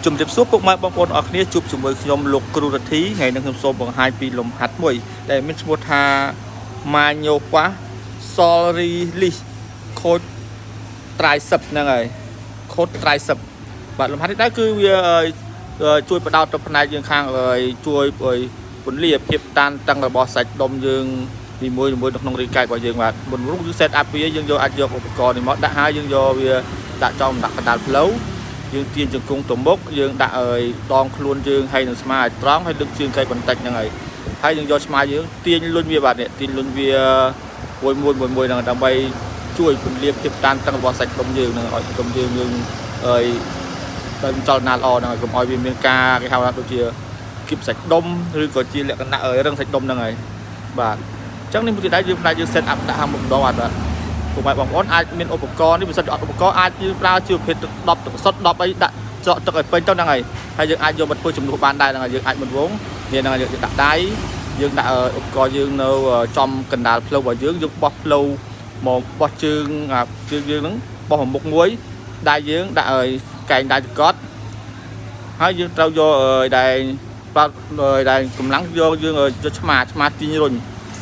ជំរាបសួរពុកម៉ែបងប្អូនអរគ្នាជួបជាមួយខ្ញុំលោកគ្រូរទ្ធីថ្ងៃនេះខ្ញុំសូមបង្ហាញពីលំហាត់មួយដែលមានឈ្មោះថា Myofascial Release Code Tricep ហ្នឹងហើយ Code Tricep បាទលំហាត់នេះដែរគឺវាជួយបដោតទៅផ្នែកយើងខាងជួយពន្លាភាពតានតឹងរបស់សាច់ដុំយើងនីមួយៗនៅក្នុងរាងកាយរបស់យើងបាទមុនរុកយើង set up វាយើងយកអាចយកឧបករណ៍នេះមកដាក់ហើយយើងយកវាដាក់ចំដាក់កណ្ដាលផ្លូវយើងទាញជង្គង់ទៅមុខយើងដាក់ឲ្យដងខ្លួនយើងហើយនឹងស្មាឲ្យត្រង់ហើយលើកជើងកែបន្តិចហ្នឹងហើយហើយយើងយកស្មាយើងទាញលុញវាបាទនេះទាញលុញវាមួយមួយមួយមួយហ្នឹងដើម្បីជួយពន្លាភាពតានតឹងរបស់សាច់ដុំយើងហ្នឹងឲ្យដុំយើងយើងឲ្យដល់ចលនាល្អហ្នឹងហើយកុំឲ្យវាមានការគេហៅថាដូចជាគៀបសាច់ដុំឬក៏ជាលក្ខណៈរឹងសាច់ដុំហ្នឹងហើយបាទអញ្ចឹងនេះមួយទៀតដែរយើងផ្នែកយើង set up ដាក់ខាងមុខម្ដងបាទបាទពុកម៉ែបងប្អូនអាចមានឧបករណ៍នេះបើសិនជាអត់ឧបករណ៍អាចយើងប្រើជាប្រភេទទឹក10ទឹកសុទ្ធ10អីដាក់ច្រកទឹកឲ្យពេញទៅហ្នឹងហើយហើយយើងអាចយកមកធ្វើជំនួសបានដែរហ្នឹងហើយយើងអាចមិនវងនេះហ្នឹងហើយយើងដាក់ដៃយើងដាក់ឧបករណ៍យើងនៅចំកណ្ដាលផ្លូវរបស់យើងយើងបោះផ្លូវមកបោះជើងអាជើងយើងហ្នឹងបោះមកមុខមួយដៃយើងដាក់ឲ្យកែងដៃចកត់ហើយយើងត្រូវយកដែលបាទដែលកម្លាំងយកយើងយកឆ្មាឆ្មាទាញរុញ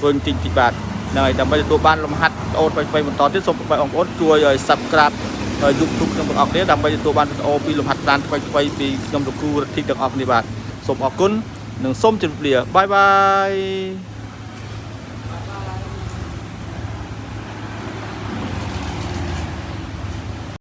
រុញតិចតិចបាទហ្នឹងហើយដើម្បីទទួលបានលំហាត់អូនថ្មីៗបន្តទៀតសូមបងប្អូនជួយឲ្យ Subscribe YouTube ខ្ញុំទាំងអស់គ្នាដើម្បីទទួលបានវីដេអូពីលំហាត់ប្រាណថ្មីៗពីខ្ញុំលោកគ្រូរទ្ធីទាំងអស់គ្នាបាទសូមអរគុណនិងសូមជម្រាបលា bye bye.